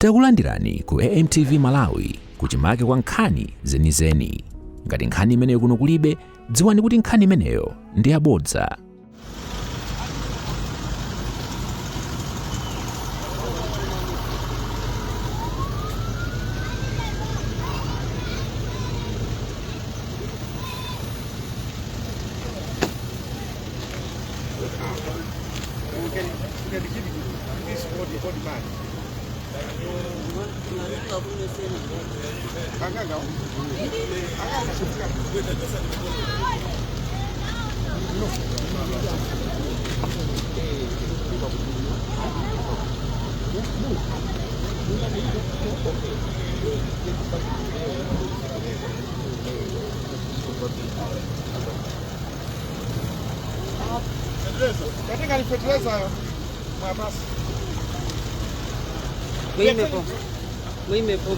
Takulandirani ku AMTV Malawi kuchimake kwa nkhani zenizeni. Ngati nkhani imeneyo kuno kulibe, dziwani kuti nkhani imeneyo ndi yabodza. We can give this old man. Anganga. Anganga. Katika ni fertilizer mwabasi. Muimepo. Muimepo.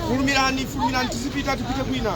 Fulumirani, fulumirani, tizipita, tipite kwina.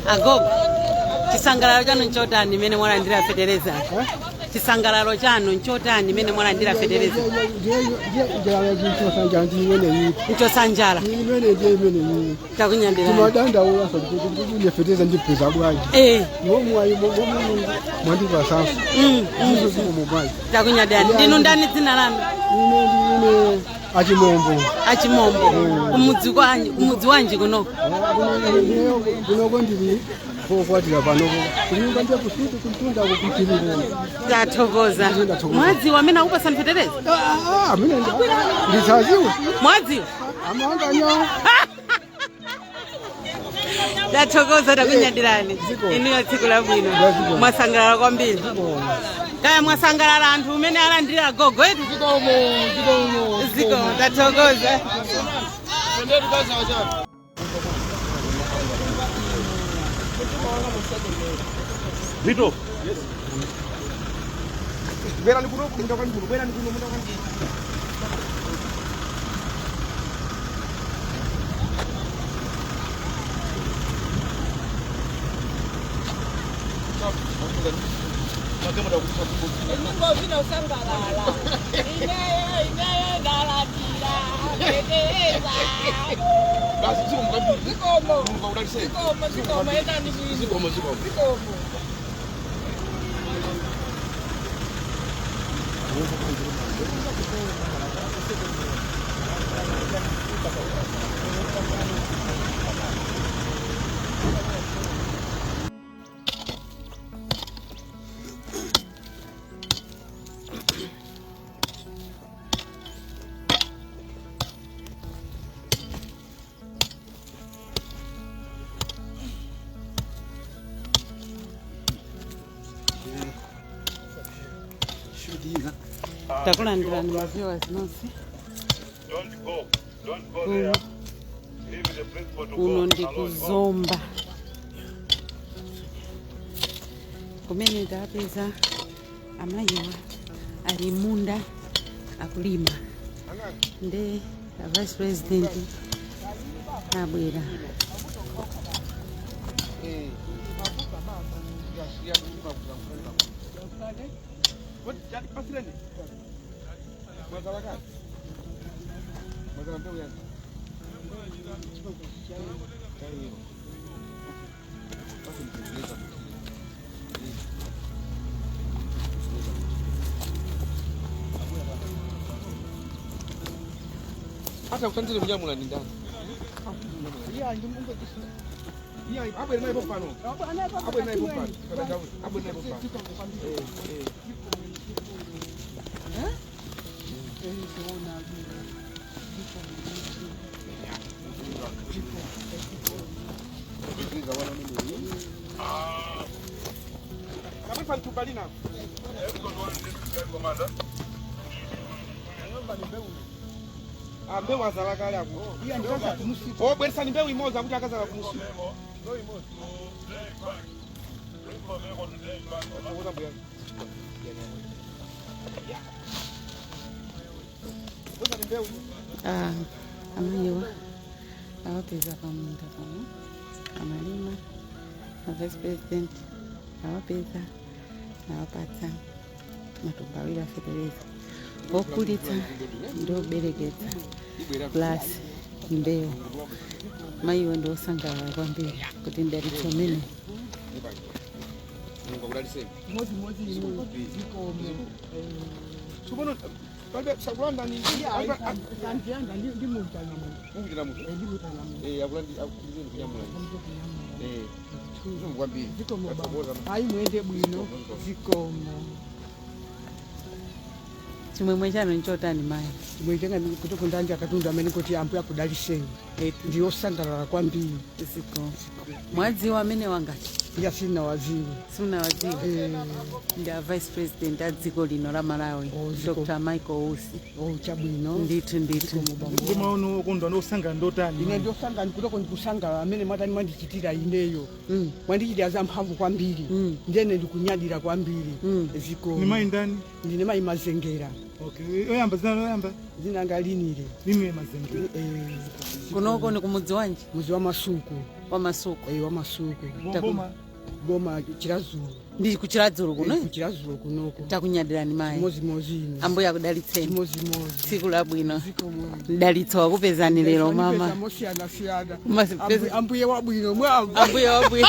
Agogo, chisangalalo chanu nchotani imene mwalandira fetereza? Chisangalalo chanu nchotani imene mwalandira fetereza? Nchosanjala. Takunyandirani. Timadandaula kuti fetereza ndipeza bwanji? Nomwayi mwandipasanso izo zikomo bwanji. Takunyadirani. Ndinu ndani, dzina lanu? Ine ndine Achimombo. Achimombo. Kumudzi kwanji, kumudzi wanji kuno? Kunoko ndili kokwatira panoko, kunyumba ndiye kusuti kumtundako kuchilimo. Tathokoza. Mwadziwa amene akupasani fetereza? Amene ndisaziwe. Mwadziwa? Amanganya. Tathokoza, takunyadirani. Ziko. Inuyo tsiku labwino. Ziko. Mwasangalala kwambiri. Kaya mwasangalala anthu umene alandira gogo etu? Zikomo, zikomo. Ziko, tathokoza. Vito. Bwerani kuno, munda kwani kuno, bwerani kuno, munda kwani. Ngomvina usangalala. Ineyo, ineyo ndalandira. Fetereza. Basi, zikomo kwambiri. Zikomo. Mulungu akudalitseni. Zikomo, zikomo, endani bwino. Zikomo, zikomo. Zikomo. Takulandirani maviewers nonse. Don't go. Don't go there. Leave the principal to Kuno go. ndi Alone. kuzomba kumene tapeza amayiwa ali munda akulima, nde a vice president abwera. Pasireni. Mwazala kati. Mwazala mbeu yani. Tayo. Basi mtengeneza. Hata kutandile mnyamula ni ndani. Iya, abwere naye pompano. Abwere naye pompano. Abwere naye pompano. Kabisa ntubalina. Ah, mbewu azala kale ako. Oh, bweresa ni mbewu imodzi akuti akazala kumusi. Ah, amayiwa awapeza pamunda pano amalima na vice president awapeza nawapatsa matumba awiri afetereza okulitsa ndi obereketsa plus mbewu. Mayiwo ndi osangalala kwambiri kuti mdalitso umene Tsopano palibe sakulanda ni Andiyanda ndimutana munthu. Mukutana munthu. Ndimutana munthu. Eh, akulandi akuzeni kunyamula. Eh. Zikomo kwambiri. Zikomo baba. Ayi mwende bwino. Zikomo. Chimwemwe chanu nchotani mayi? Mwitenga kuti kundanja katundu amene kuti ambuye akudaliseni. Ndiyosangalala kwambiri. Zikomo. Mwadziwa amene wangati? Iya, sinawaziwe. Simunawadziwa? Ndi a vice president a dziko lino la Malawi. Oh, ziko. Dr Michael Usi. Oh, chabwino. Ndithu ndithu. Zikomo bambo. Ndimaona okondwa ndosangala ndotani? Ine ndiyosangala kutoko ndikusangala amene mwatani mwandichitira ineyo. Mwandichitira zamphamvu kwambiri. Ndiyene ndikunyadira kwambiri. Zikomo. Ni mayi ndani? Ndine mayi Mazengera. Okay, oyamba zina loyamba? Zinanga Linile. Linile Mazengera. Eh, Kunoko ni kumudzi wanji? Muzi wa Masuku. Wa Masuku. Eh, wa Masuku. Boma? Boma Chiradzulu. Ndi kuChiradzulu kuno? Eh, kuChiradzulu kunoko. Takunyadirani mayi. Chimozimozi ine. Ambuye akudalitseni. Chimozimozi. Tsiku labwino. Zikomo. Mdalitso wakupezani lero mama. Mosiyana-siyana. Ambuye Ambuye wabwino mwamva. Ambuye wabwino.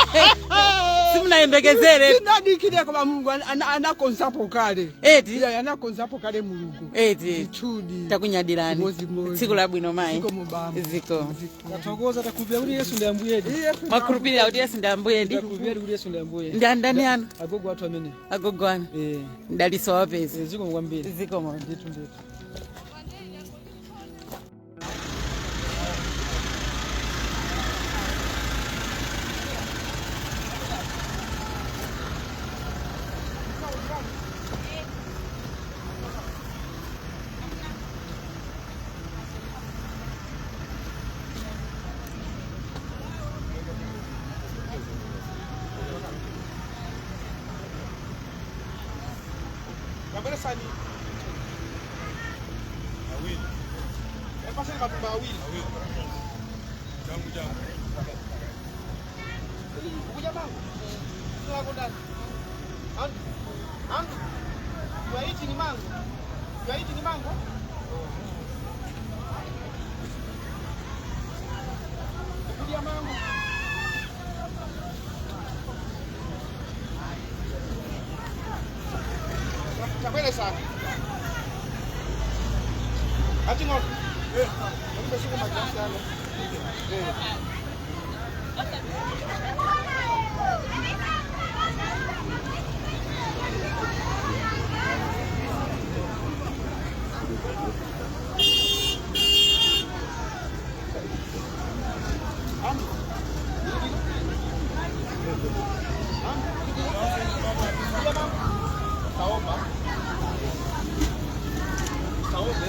Simunayembekezere. Ndinadikire koma Mulungu anakonzapo kale. Eti. Iya, anakonzapo kale Mulungu. Eti. Ndithudi. Takunyadirani. Chimozimozi. Tsiku labwino mayi. Zikomo bambo. Zikomo. Tathokoza, takhulupirira kuti Yesu ndi Ambuyedi. Mwakhulupirira kuti Yesu ndi Ambuyedi? Takhulupirira kuti Yesu ndi Ambuye. Ndi andani anu? Agogo athu amene. Agogo anu. Eh. Mdalitso wapeza. Eh, zikomo kwambiri. Zikomo. Ndithu ndithu. Yabweresani. Awiri. Epaseni matumba awiri. Changu changu. Ukuja mango. Sina lako ndani. Andu. Andu. You are eating mango. You are eating mango. Ukuja mango. Tabweresani. Aching'ono. Eh. Ndikushika majasi ano. Eh. Saomba. Saombe.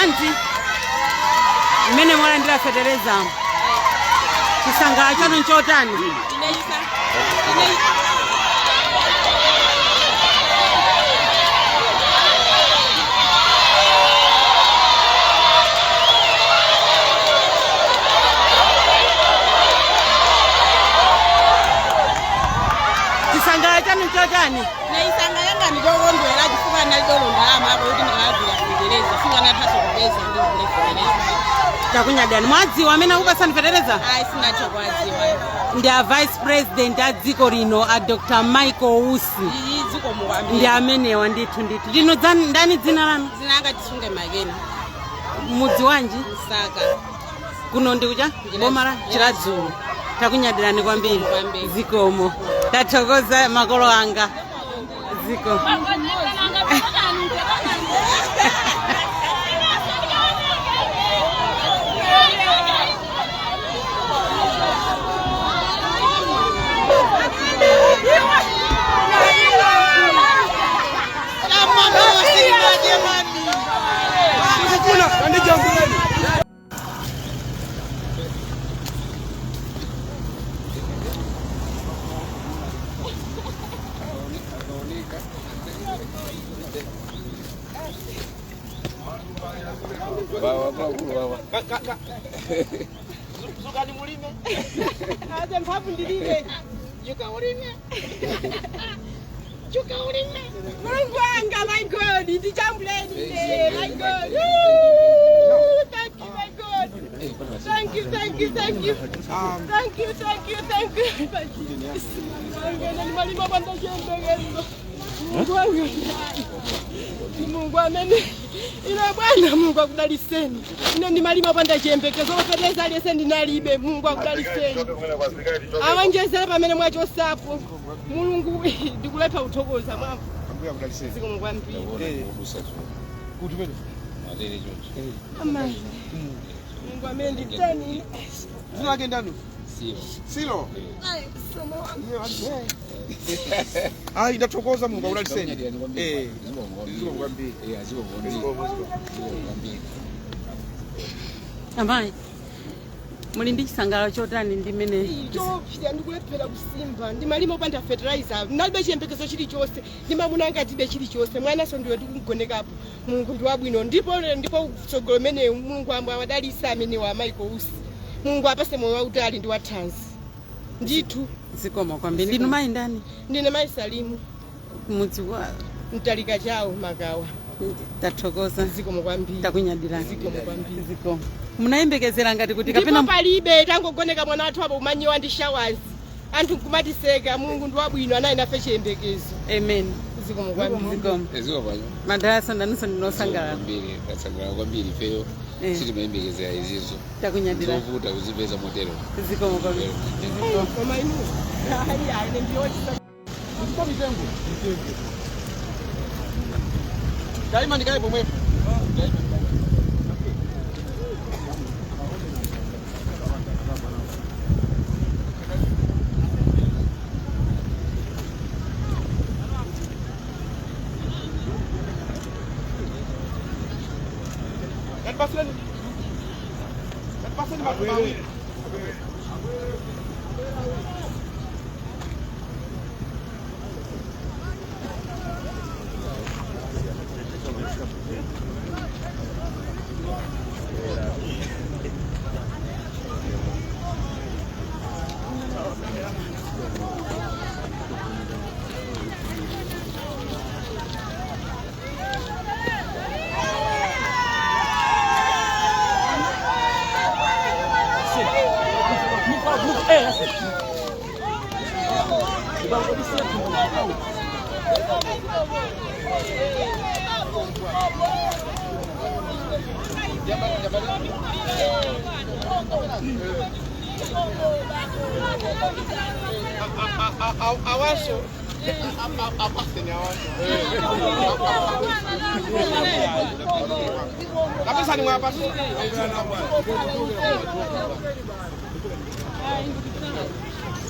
Anti, mmene mwalandira fetereza? Chisangalalo chanu nchotani? Chisangalalo chanu nchotani? Naisanga ndikokondwera chifukwa ndalidolo ndalama apo kuti ndikagula fetereza, singanathaso kupeza ndikugule fetereza. Takunyadani. Mwadziwa amene akupasani fetereza? Ayi, sinatha kwadziwa. Ndi a vice president a dziko lino, a Dr Michael Usi. Iyi zikomo kwambiri. Ndi amenewa ndithu ndithu. Ndinu ndani dzina lanu? Dzina anga Tisunge Makena. Mudzi wanji? Msaka. Kuno ndikucha boma la Chiradzulu. Takunyadirani kwambiri. Kwambiri. Zikomo, tathokoza makolo anga, ziko. Zukani mulime. Aze mphamvu ndilibe. Juka ulime. Juka ulime. Mulungu wanga, my God, ndichambuleni ine, my God. Woo! Thank you, my God. Thank you, thank you, thank you. Thank you, thank you, thank you. Thank you. Mulungu wanga, malima panda chiyembekezo. Mulungu wanga ndani. Ndi Mulungu amene ine bwana, Mulungu akudaliseni. Ine ndimalima panda chiyembekezo, fetereza aliyese ndinalibe. Mulungu akudaliseni, awanjezere pamene mwachosapo. Mulungu, ndikulepha kuthokoza mwamvu. Zikomo kwambiri. Amayi, Mulungu amene nditani. Dzina lake ndani? Silo. Ayi, ndathokoza, Mulungu akudaliseni. Zikomo kwambiri. Zikomo, zikomo. Amayi, muli ndi chisangalalo chotani ndi mmene? Chopsa, ndikulephera kusimba. Ndimalima opanda fertilizer, ndinalibe chiyembekezo chilichonse, ndimamuna angatibe chilichonse, mwanaso ndiwe ndikugonekapo. Mulungu ndi wabwino, ndipo ndipo tsogolo menewu Mulungu amwe awadalisa amene wa Michael Usi. Mulungu apase moyo wautali ndi wathanzi ndithu. Zikomo kwambiri. Ndinu mayi ndani? Ndine mayi Salimu. Mudzi wa? Mtalika chawo, Makawa. Tathokoza. Zikomo kwambiri. Takunyadirani. Zikomo kwambiri. Zikomo. Munayembekezera ngati kuti Ndipo kapena? palibe, tangogoneka mwana wathu apo umanyiwa ndi showers, anthu nkumatiseka. Mulungu ndi wabwino, anayi nafe chiyembekezo. Amen. Zikomo kwambiri. Zikomo. Madalasa, ndanunso ndinosangalala. Kwambiri, tasangalala kwambiri ifeyo. Sitimayembekezera izizo. Takunyadirani. Zovuta kuzipeza motero. Zikomo kwambiri. Zikomo. Koma inu, hayi hayi, ine ndiyotisa. Ndipo mitengo. Daima ndikaye pomwepo. Paseni. Paseni mawili. Awaso. Apaseni awaso. Kapesa ni mwapasi.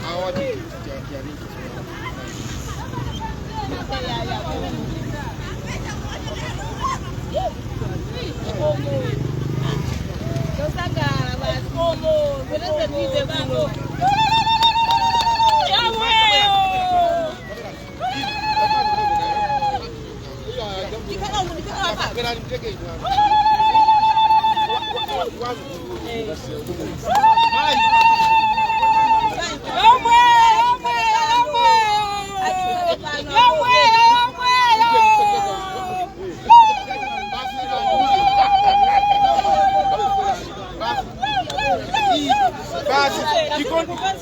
Awati. Tosangala basi. Komo, peleze ndize kuno.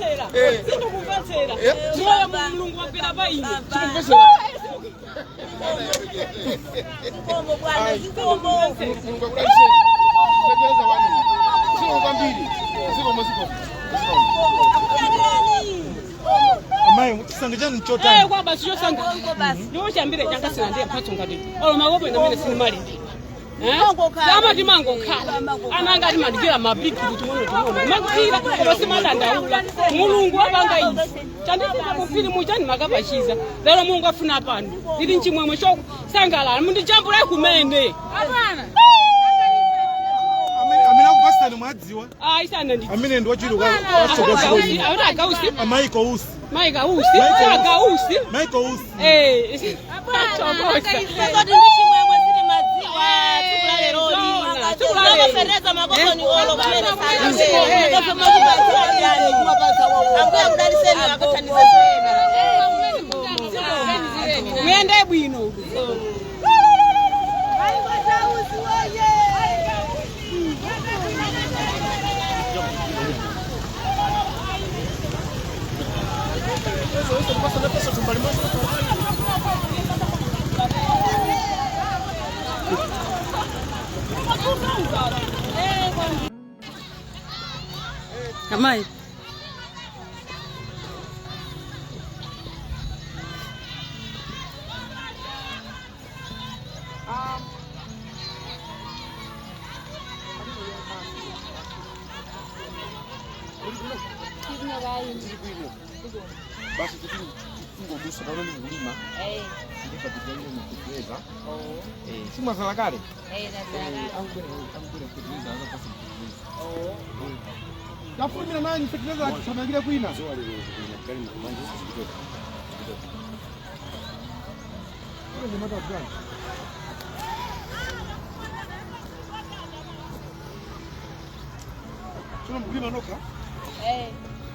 Sindikumvetsera. Eh. Sindikumvetsera. Eh. Moyo Mulungu wagwera pa ine. Sikumvetsera. Zikomo bwana, zikomo. Mulungu akudalitseni. Fetereza wanu. Zikomo kwambiri. Zikomo, zikomo. Zikomo. Amayi, chisangalalo chanu Eh, nchotani? kwa basi chosanga. Ndiwo chambire changa sinandiye mphatso ngati. Olo makopo ine amene sinimalindika. Lama timangokhala. Ananga timandikira mapiki kuti muno timono. Makukhira koma simadandaula. Mulungu wapanga izi. Chandifika mufili muchani makapachiza. Lero Mulungu afuna pano. Ndili nchimwemwe chokusangalala. Mundijambule kumene. Amene akupasani mwadziwa? Ayi sana ndi. Amene ndi wachiri watsogolo. Auti agausi. Michael Usi. Mike Ausi. Agausi. Michael Usi. Eh. Chokosa. Kodi ndi chimwemwe sili madziwa tsiku la leroli. Makofereza makokoni olo pamene Ambuye akudalitseni akuthandize zoyena. Muyende bwino. Amayi. Basi kuti tingodusa pano ndikulima. Ndikapitira mkuteleza. Eh, simwazala kale. Angubwera kuteleza akapasa kuteleza. Tafumira nani feteleza akuthamangire kwina. Tsono mkulima nokha? Eh.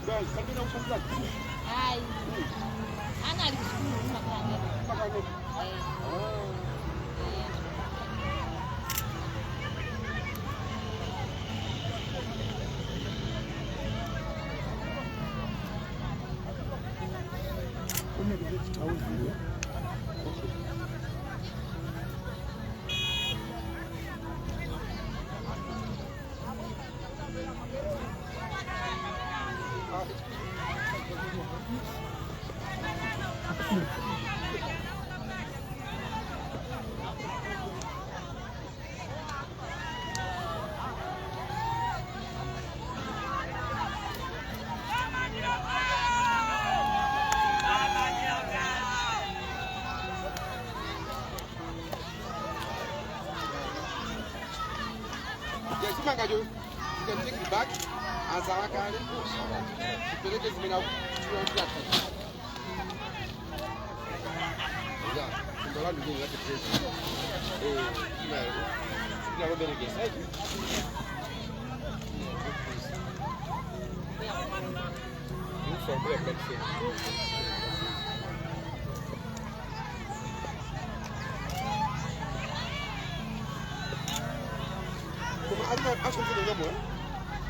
Basi, kapena kushangaza. Hayi. Ana ali kusukulu umakhala Mpaka nokha. Chimangacho you can take it back azalakale chipereke zimene akuchiwa.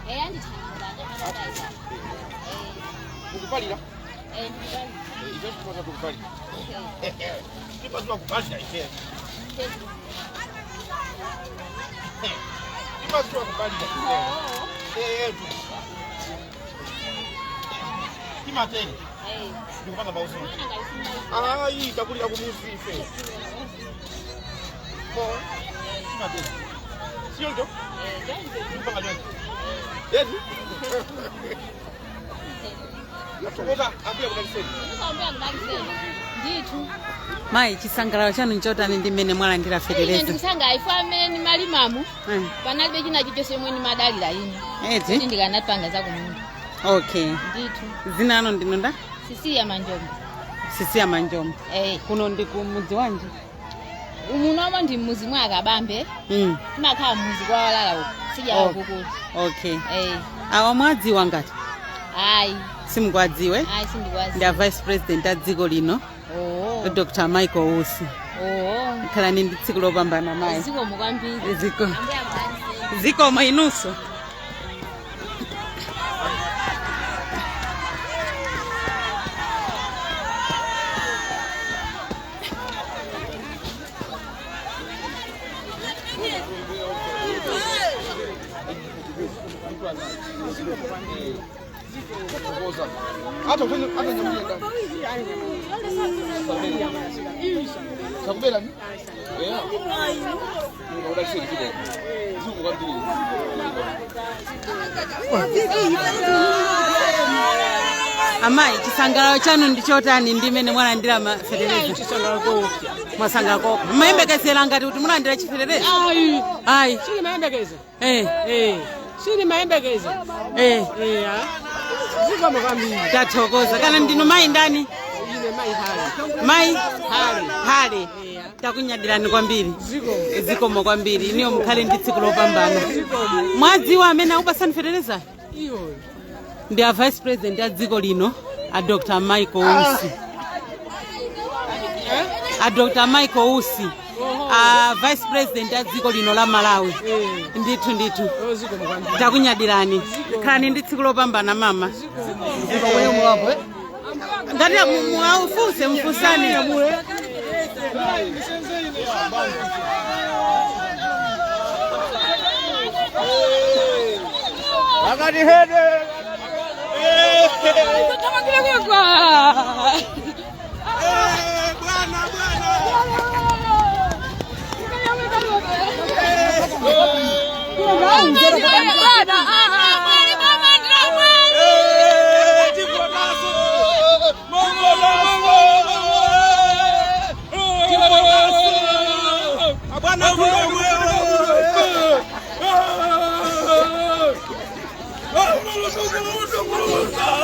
Eh, andithandiza nje. Mukupalira? Eh, ndikupalira. Ife tikupasa tukupalira. Tipaswa kupalira ife. Tipaswa kupalira. Eh, eh. Timateni. Eh. Ndikupanga mauzo. Ayi, takulira kumuzi ife. Bo. Timateni. Sio ndio? Ndikupanga nyoka. Yeti? Nathokoza ambuya kudaliseni. Ndithu. Mayi, chisangalalo chanu nchotani ndi mmene mwalandira Ine fetereza? ndikusanga ife amene ndimalimamu panalibe china chilichonse chomwe ndimadalira ine. Eti? Kuti ndikanapanga za kumunda. Okay. Ndithu. Zina ano ndinonda? Sisiya Manjombe. Sisiya Manjombe. Eh. Kuno ndi kumudzi wanji? Umunomo ndi mmuzi mwa Akabambe. Timakhala mmuzi kwa Walala uko. Sija Oh. kukulu. Okay. Eh. Awa mwadziwa ngati? Ayi. Simukwadziwe? Ayi, sindikwazi. Ndi a vice president a dziko lino. Oh. Dr. Michael Usi. Oh. Khalani ndi tsiku lopambana mayi. Zikomo kwambiri. Ziko. Ambuya akudalitseni. Zikomo inunso. Hata ufanye hata nyamule ndani. Sakubela ni? Yeah. Unga kidogo. Zuku kwambiri. Amayi, chisangalalo chanu ndi chotani ndimene mwalandira mafetereza? Mwasangalala koko. Mmayembekezera ngati kuti mulandira chifetereza? Ayi. Ayi. Silimayembekeza. Eh. Eh. Silimayembekeza. Eh. Eh. Zikomo kwambiri. Tathokoza. Kana ndinu mayi ndani? Ine mayi Hale. Mayi Hale. Hale. Takunyadirani kwambiri. Zikomo. Zikomo kwambiri. Iniyo mukhale ndi tsiku lopambana. Mwadziwa amene akupasani fetereza? Iyo. Ndi a vice president a dziko lino, a Dr. Michael Usi. A Dr. Michael Usi, a vice president a dziko lino la Malawi. Ndithu ndithu. Zikomo kwambiri. Takunyadirani. Khalani ndi tsiku lopambana, mama. Ngati muaufunse, mfunsani. Akati hede. Bwana bwana.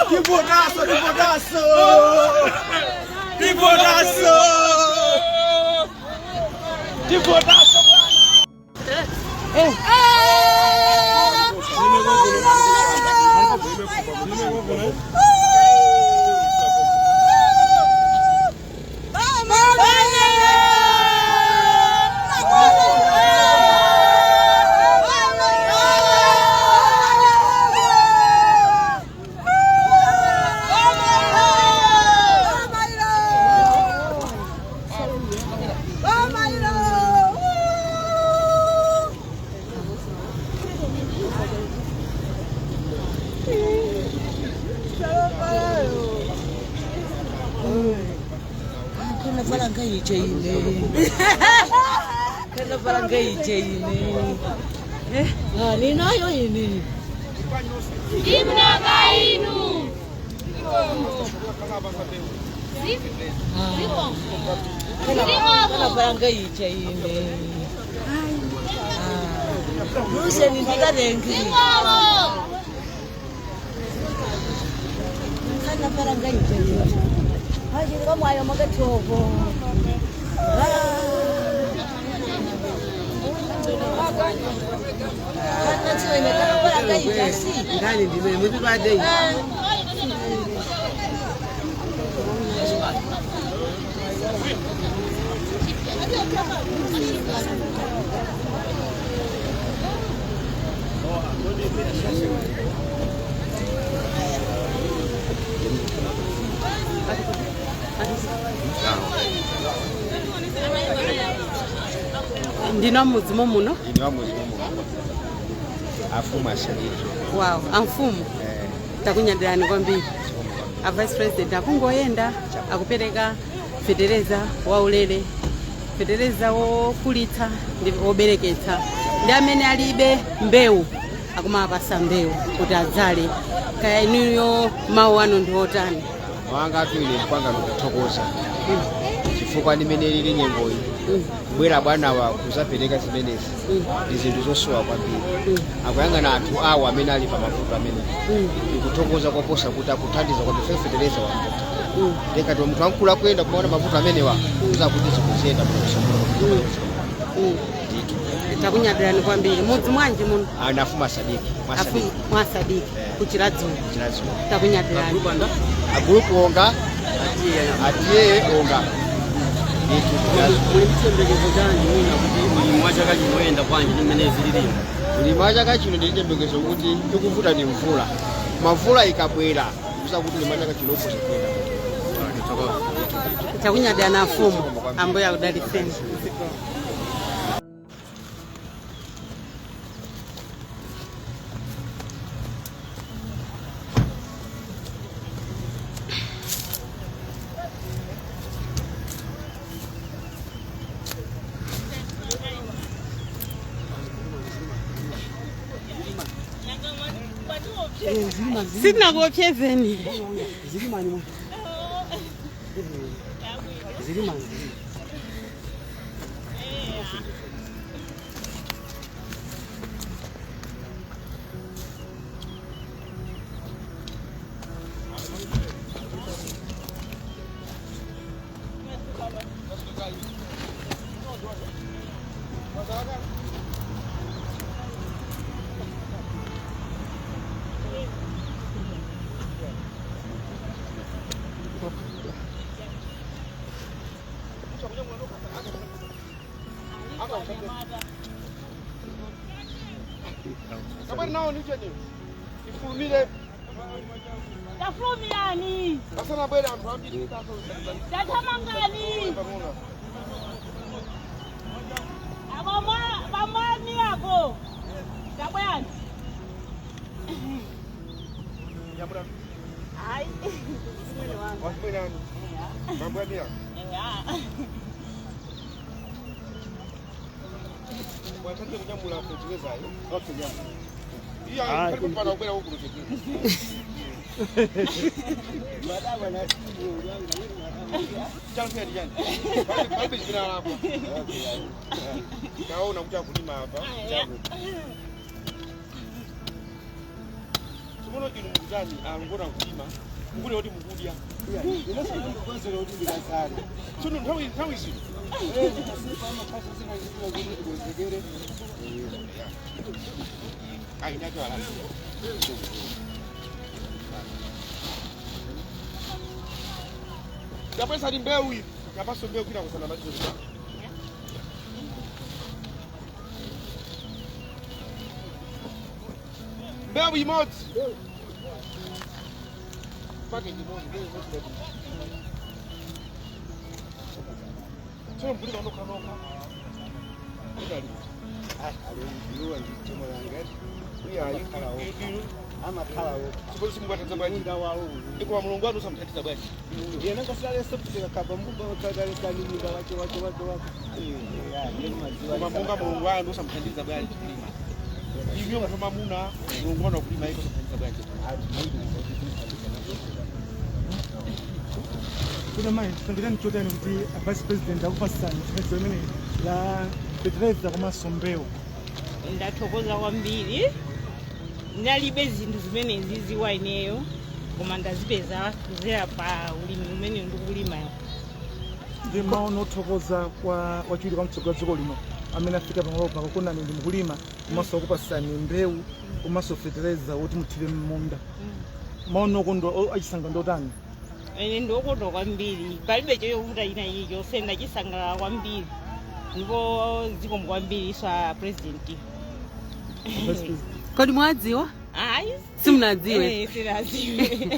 Que bodaço, que bodaço! Que bodaço! Que bodaço! Ninayo ini. Imnaka inu. Ndino mudzimo muno? Ine wamudzimo muno. Afumu asadiki. Wow, amfumu. Takunyadirani kwambiri. A vice president akungoyenda akupereka fetereza waulere, fetereza wokulitsa ndi wobereketsa, ndi amene alibe mbewu akumapasa mbewu kuti adzale. Kaya inuyo mawu anu ndi otani? Wanga atu ine kwanga ndikuthokoza chifukwa ndimene lili nyengoyi kubwera bwanawa kuzapereka zimenezi ndi zinthu zosowa kwambiri. Akuyang'ana anthu awo amene ali pa mavuto amene ndikuthokoza koposa kuti akuthandiza kwambiri. Fetereza wambuta ndikati munthu amkulu akuyenda kumaona mavuto amenewa kuza kuti zikuziyenda muno. Ndithu. Takunyadirani kwambiri. Mudzi mwanji muno? Anafumu asadiki. Afumu mwasadiki kuchiradzulo. Kuchiradzulo. Takunyadirani. Agulupu onga atiye onga. Muli mchiyembekezo chanji mwina kuti ulimi wa chaka chino uyenda bwanji ndi mmene zililimu? Ulimi wa chaka chino ndi chiyembekezo kuti tikuvuta ni mvula. Mavula ikabwera kuza kuti ulimi wa chaka chino ukhoza kuyenda. Takunyadirani afumu, ambuye akudalitseni. Sitinakuopsezeni. Zilimani. Zilimani. Kabari nawo nicheni ifulumire. Tafulumilani. Asana bwera anthu ambiri. Tathamangani. Abamwami ako. Tabwani. Yamura. Ai. Wasibwera. Mabwani yako. Watande kunyamula feterezayo. Okay, yeah. Iya, pali pana kubwera huku kuchekera. Champion yani. Pali jina hapo. Kaona kuja kulima hapa. Simono inu mkutani angona kulima. Mukule odi mukudya. Tsono nthawi nthawi zino. Ai nacho ala. Yapesa ndi mbewu iyi. Yapaso mbewu kwina kusana macho. Mbewu imodzi. Package imodzi, mbewu imodzi. Tsono mkulima nokha nokha. Ndali. Aliuliwa ndichemo langa. Iya, amakhala Sipolo simukathandiza bwanji. munda wawo. Ikoma Mulungu wanu usamuthandiza bwanji. Yena ngasilale seputeka kaba mumba wakadalesani munda wache wache wache wache. Koma munga Mulungu wanu usamuthandiza bwanji kulima. Ivyo ngatoma muna Mulungu wanu akulima iko usamuthandiza bwanji. Kuti mayi titangirani chotani kuti a vice president akupasani thandizo limene la fetereza komanso mbewu. Ndathokoza kwambiri. Ndinalibe zinthu zimenezi ziwa ineyo, koma ndazipeza kudzera pa ulimi umene ndikulima. Ndi maono othokoza kwa wachiwiri kwa mtsogoleri wa dziko lino amene afika pamalopa kukonani ndi mukulima komanso akupasani mbewu komanso fetereza woti muthire m'munda. Maono okondwa achisanga ndotani? Ine ndiokondwa kwambiri, palibe choyovuta china chilichonse, ndachisangalala kwambiri ndipo zikomo kwambiri iso a president. Kodi mwadziwa? Ayi. Simunadziwe? Eh, sinadziwe.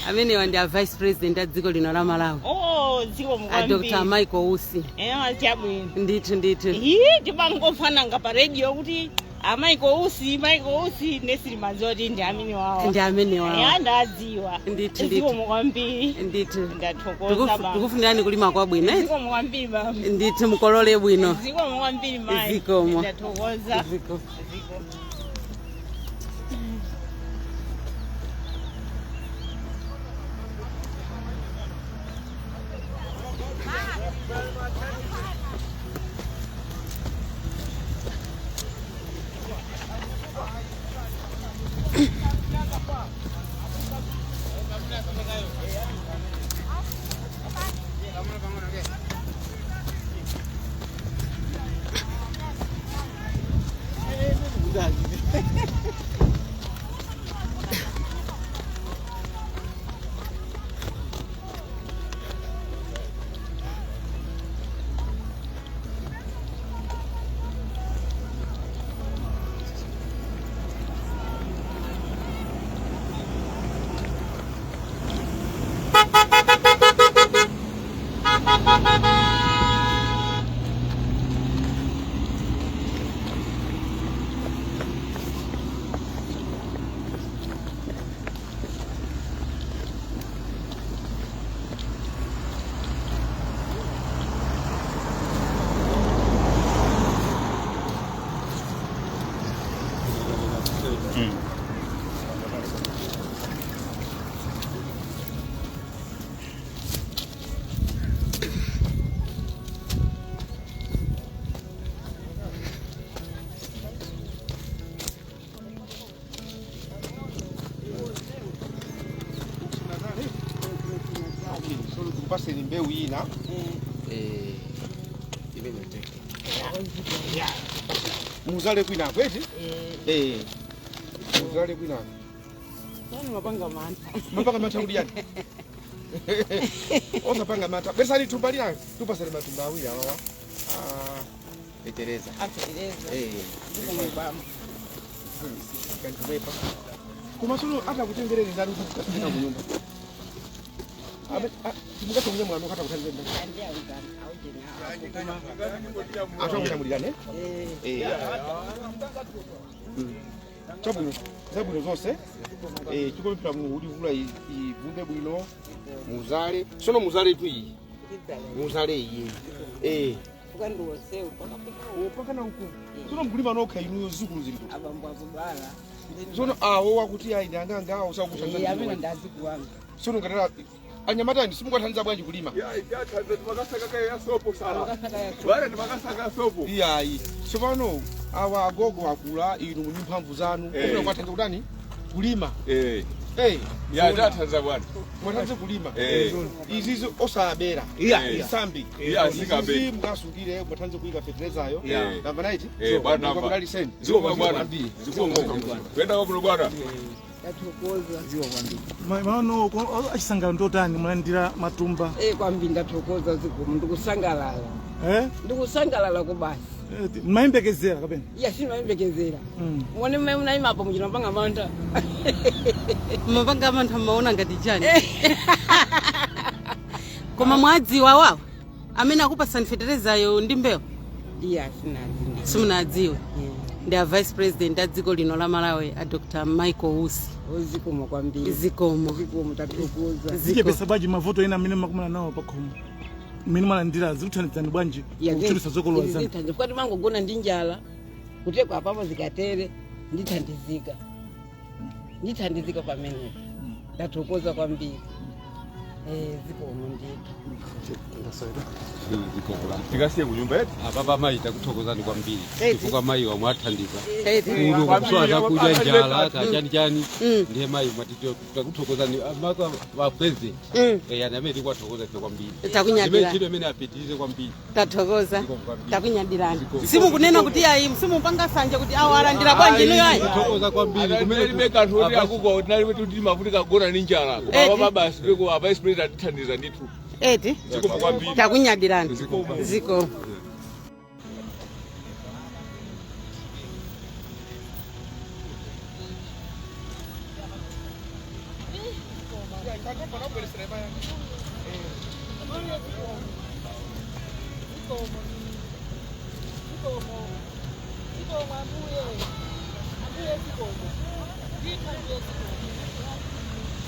Amenewa ndi a vice president a dziko lino la Malawi. Oh, zikomo A kwambiri. Dr. Michael Usi. Eh, chabwino. Ndithu ndithu. Iye timangomvananga pa radio kuti a Michael Usi, Michael Usi, nesilimadziwa kuti ndi amene wawo. Ndi amene wawo. Eh, ndadziwa. Ndithu ndithu. Zikomo kwambiri. Ndithu. Ndathokoza baba. Tikufunirani kulima kwabwino. Eh? Zikomo kwambiri baba. Ndithu mukolole bwino. Zikomo kwambiri mayi. Zikomo. Ndathokoza. Zikomo. Zikomo. Tikupaseni mbewu ina. Imene teke. Muzale kwinako eti? Eh. Muzale kwinako. Tsono mapanga mantha. Mapanga mantha kuti yani? Osapanga mantha. Besani thumba lina, tupasani matumba awiri awawa. Ah, fetereza. Afetereza. Eh. Ndikumubamba. Kantumwepa. Koma tsono atakutengereni ndani kuti kukafika kunyumba. Abe, timukatha kunyamula nokata kuthandiza ndani. Atakunyamulirani? Eh. Chabwino, zabwino zonse. Eh, chikupemphera Mulungu kuti mvula ivumbe bwino, muzale. Tsono muzale tu iyi. Muzale iyi. Eh. Ukandiwosewu pakafika. Pakana uku. Tsono mkulima nokha inuyo zikulu zili kuti. Abambo akudwala. Tsono awo wakuti ayi ndi anganga awo sakuthandiza. Amene ndazikuwanga. Tsono ngatera anyamatani simukathandiza bwanji kulima. Iyayi. Tsopano awa agogo akula inu muli mphamvu zanu. Eh. Kufuna kwathandiza kutani? Kulima. Eh. Eh. Ya tathandiza bwana. Mwathandize kulima. Eh. Izizi osabera. Iya. Isambi. Iya, singabe. Izizi mukasungire mwathandize kuyika fertilizer Yeah. Namba 9. Eh, bwana namba. Mukadaliseni. Zikomo bwana. Zikomo. Kwenda kwa bwana. Ndathokoza. Maono achisangala ndotani mulandira matumba? Eh, kwambiri ndathokoza zikomo, ndikusangalala. Eh? Ndikusangalala kubasi. Mayembekezera kapena? Iya, sinimayembekezera. Muone mmene munayimapo muchino mapanga mantha. Mapanga mantha mmaona ngati chani? Koma mwadziwa wawo amene akupasani feterezayo ndi mbewu? Iya, sinadziwa. Simunadziwe? Ndi a vice president a dziko lino la Malawi, a Dr Michael Usi. Zikomo kwambiri. Zikomo. Zikomo, tathokoza. Zichepesa bwanji mavuto ena amene makumana nawo pakhomo mmene mwalandira? Zikuthandizani bwanji kuchulutsa zokolola zanu? Zithandiza kuti mangogona ndi njala kutekwa apapo, zikatere ndithandizika, ndithandizika pamenepo. Ndathokoza kwambiri. Eh, zikomo ndithu. Tikasiye kunyumba yetu. Apapa mayi takuthokozani kwambiri Eti. chifukwa mayi wamwathandiza Eti. kuno kusowa zakudya, njala kachani chani, ndiye mayi mwati takuthokozani maka wa president. Eh, ani amene tikuwathokoza ife kwambiri. Takunyadirani. Zimene ntchito imene apitirize kwambiri. Tathokoza. Zikomo kwambiri. Takunyadirani. Zikomo. Simukunena kuti ayi, simupanga sanje kuti awo alandira bwanji inuyo ayi? Tathokoza kwambiri. Kumene libe kanthu kuti akuko tinalibe kuti timavutika kugona ndi njala. Koma Eti. papa basi tiko a vice president atithandiza ndithu. Eti. Zikomo kwambiri. Takunyadirani. Zikomo. Zikomo. Zikomo ambuye, ambuye zikomo ndithu, ambuye zikomo,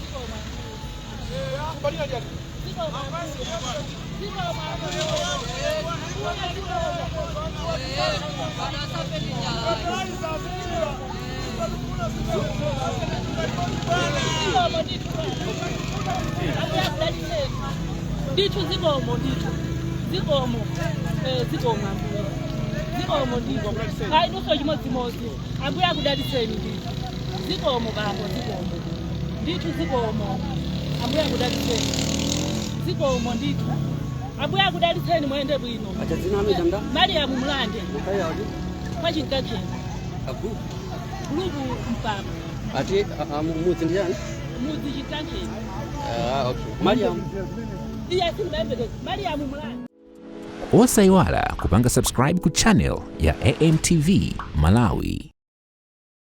zikomo ambuye, zikomo ambuye, zikomo ambuye, ambuye zikomo. Zikomo ndithu bwana, ambuye akudalitseni ndithu, zikomo ndithu, zikomo. Eh, zikomo ambuye, zikomo ndithu. Ayi, nuso chimodzimodzi, ambuye akudalitseni ndithu. Zikomo bambo, zikomo ndithu, zikomo, ambuye akudalitseni, zikomo ndithu, ambuye akudalitseni, mwende bwino. Mariamu Mulande, kwachinkakheni gulupu Mpapa. Ati mudzi ndi yani? Mudzi Chinkankheni. Ah, okay. Mariam. Iye sindimayembekeza Mariamu Mulande. Osayiwala kupanga subscribe ku channel ya AMTV Malawi.